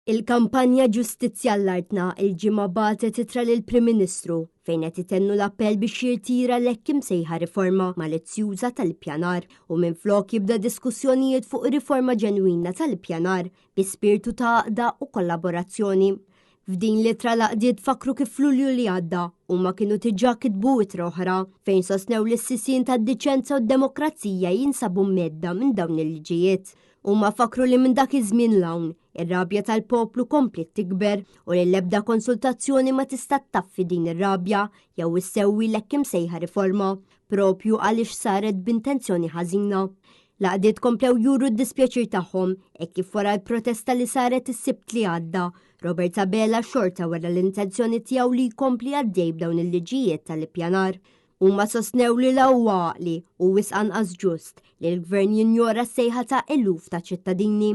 Il-kampanja Ġustizzja għall-Artna il-Ġimgħa bagħtet ittra lill-Prim Ministru fejn qed itennu l-appell biex jirtira l-hekk imsejħa riforma malizzjuża tal-ippjanar u minflok jibda diskussjonijiet fuq riforma ġenwina tal-ippjanar bi spirtu ta' għaqda u kollaborazzjoni. F'din l-ittra l-għaqdiet fakkru kif f'Lulju li għadda huma kienu diġà kitbu ittra oħra fejn sostnew li s-sisien tad-diċenza u d-demokrazija jinsabu mhedda minn dawn il-liġijiet. Huma fakkru li minn dak iż-żmien 'l hawn, ir-rabja tal-poplu kompliet tikber u li l-ebda konsultazzjoni ma tista' ttaffi din ir-rabja jew issewwi l-hekk imsejħa riforma, propju għaliex saret b'intenzjoni ħażina. L-għaqdiet komplew juru d-dispjaċir tagħhom hekk kif wara l-protesta li saret is-Sibt li għadda, Robert Abela xorta wera l-intenzjoni tiegħu li jkompli għaddej b'dawn il-liġijiet tal-ippjanar. Huma sostnew li la huwa għaqli u wisq anqas ġust li l-Gvern jinjora s-sejħa ta' eluf ta' ċittadini.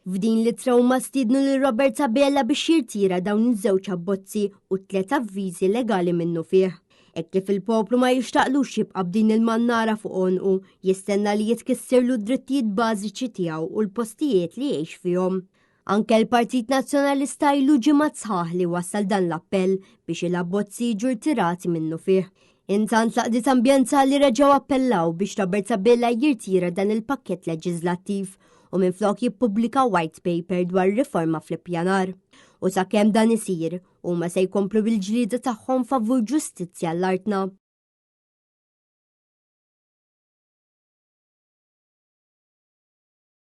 F'din l-ittra huma stiednu lil Robert Abela biex jirtira dawn iż-żewġ abbozzi u t-tliet avviżi legali minnufih. Hekk kif il-poplu ma jixtaqlux jibqa' b'din il-mannara fuq għonqu, jistenna li jitkissirlu d-drittijiet bażiċi tiegħu u l-postijiet li jgħix fihom. Anke l-Partit Nazzjonalista ilu ġimgħat sħaħ li wassal dan l-appell biex il-abbozzi jiġu rtirati minnufih. Intant l-għaqdiet ambjentali reġgħu appellaw biex Robert Abela jirtira dan il-pakkett leġiżlattiv u minflok jippubblika white paper dwar riforma fl-ippjanar. U sakemm dan isir, huma se jkomplu bil-ġlieda tagħhom favur ġustizzja l-artna.